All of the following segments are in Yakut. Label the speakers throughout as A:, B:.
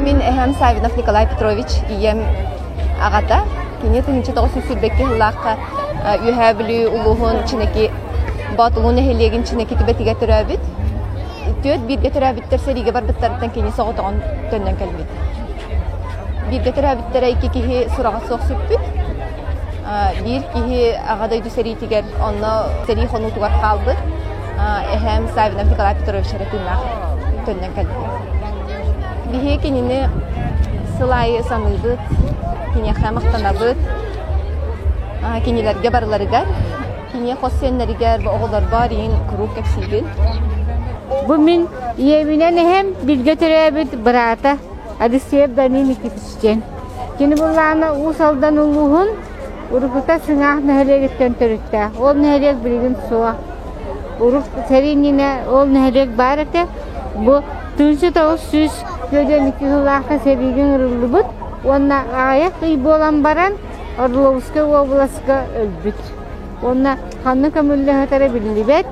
A: Мин эһэм Саввинов Николай Петрович ийэм аҕата. Кини 1922 сыллаахха Үөһээ Бүлүү улууһун Чинэки Боотулуу нэһилиэгин Чинэки түбэтигэр төрөөбүт. Түөрт бииргэ төрөөбүттэр сэриигэ барбыттарыттан кини соҕотоҕун төннөн кэлбит. Бииргэ төрөөбүттэрэ икки киһи сураҕа суох сүппүт. Биир киһи Аҕа дойду сэриитигэр онно сэрии хонуутугар хаалбыт. Эһээм Саввинов Николай Петрович эрэ тыыннаах төннөн кэлбит. Биһиги кинини сыл аайы саныыбыт, киниэхэ махтанабыт, кинилэргэ барыларыгар, кини хос сиэннэригэр, оҕолорбор иин куруук кэпсиибин.
B: Бу мин ийэбинэн эһэм бииргэ төрөөбүт быраата Алексеев Данил Никитич диэн. Кини былаана Уус Алдан улууһун уруккута Сыҥаах нэһилиэгиттэн төрүттээх. Ол нэһилиэк билигин суох. Урук сэрии иннинэ ол нэһилиэк баар этэ. Бу 1992 сыллаахха сэриигэ ыҥырыллыбыт уонна аҕыйах ый буолан баран Орловскай уобаласка өлбүт. Уонна ханна көмүллэ сытара биллибэт.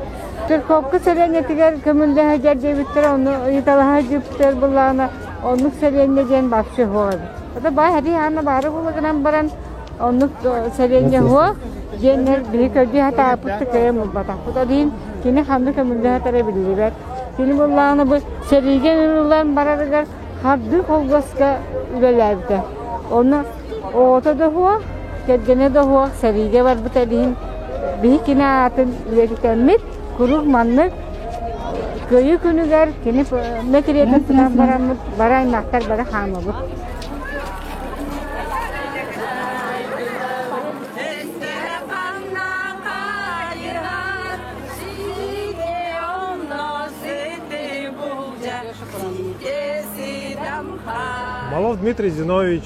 B: Церковка сэлиэнньэтигэр көмүллэ сылдьар диэбиттэрэ, ону ыйыталаһа сылдьыбыттар буоллаҕына, оннук сэлиэнньэ диэн вообще суох эбит. Это баай хати хаана баары буола гынан баран, оннук сэлиэнньэ суох диэннэр биһи көрдүү сатаабыт да кыайан булбатахпыт. Ол иһин кини ханна көмүллэ сытара биллибэт. Кини буоллаҕына бу сэриигэ ыҥырыллан барарыгар хардыы холбоска үлэлээбитэ. Онно оҕото да суох, кэргэнэ да суох сэриигэ барбыта иһин биһи кини аатын үйэтитэммит куруук маннык Кыайыы күнүгэр кини мэтириэтин тутан бараммыт бары аймахтар бары хаамабыт.
C: Малов Дмитрий Зинович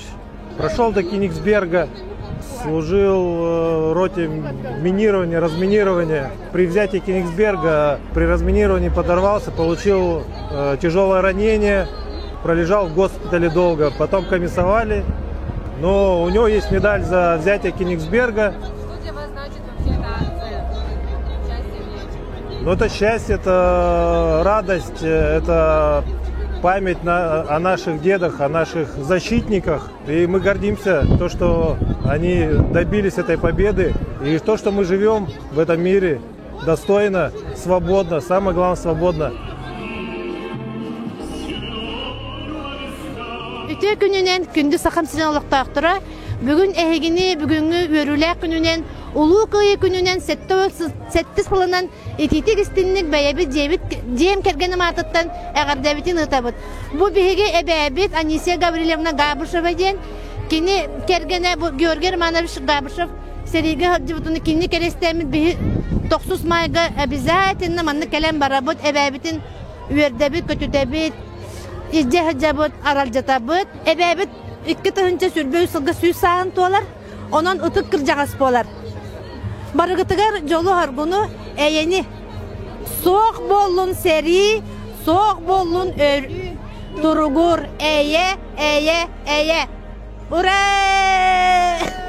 C: прошел до Кенигсберга, служил в роте минирования, разминирования. При взятии Кенигсберга при разминировании подорвался, получил э, тяжелое ранение, пролежал в госпитале долго, потом комиссовали. Но у него есть медаль за взятие Кенигсберга.
D: Что для вас значит вообще эта акция?
C: Ну, это счастье, это радость, это память на, о наших дедах, о наших защитниках. И мы гордимся то, что они добились этой победы. И то, что мы живем в этом мире достойно, свободно, самое главное, свободно.
B: Үтүө күнүнэн күндү Сахам сирин олохтоохторо, бүгүн эһигини бүгүҥҥү үөрүүлээх күнүнэн, Улуу Кыайыы күнүнэн сэттис сылынан итиитик истинник бэйэбит дьиэбит дьиэм кэргэним аатыттан эҕэрдэбитин ыытабыт. Бу биһиги эбээбит Анисия Гаврильевна Габышева диэн кини кэргэнэ бу Георгий Романович Габышев сэриигэ сылдьыбытын кини кэриэстээммит биһи тохсус маайга обязательно маннык кэлэн барабыт эбээбитин үөрдэбит, көтүтэбит, илдьэ сылдьабыт, аралдьытабыт. Эбээбит 2023 сылга 100 сааһын туолар. Онон ытык кырдьаҕас буолар. Барыгытыгар дьолу-соргуну, эйэни. Суох буоллун сэрии, суох буоллун өлүү, туругур, эйэ, эйэ, эйэ. Ура!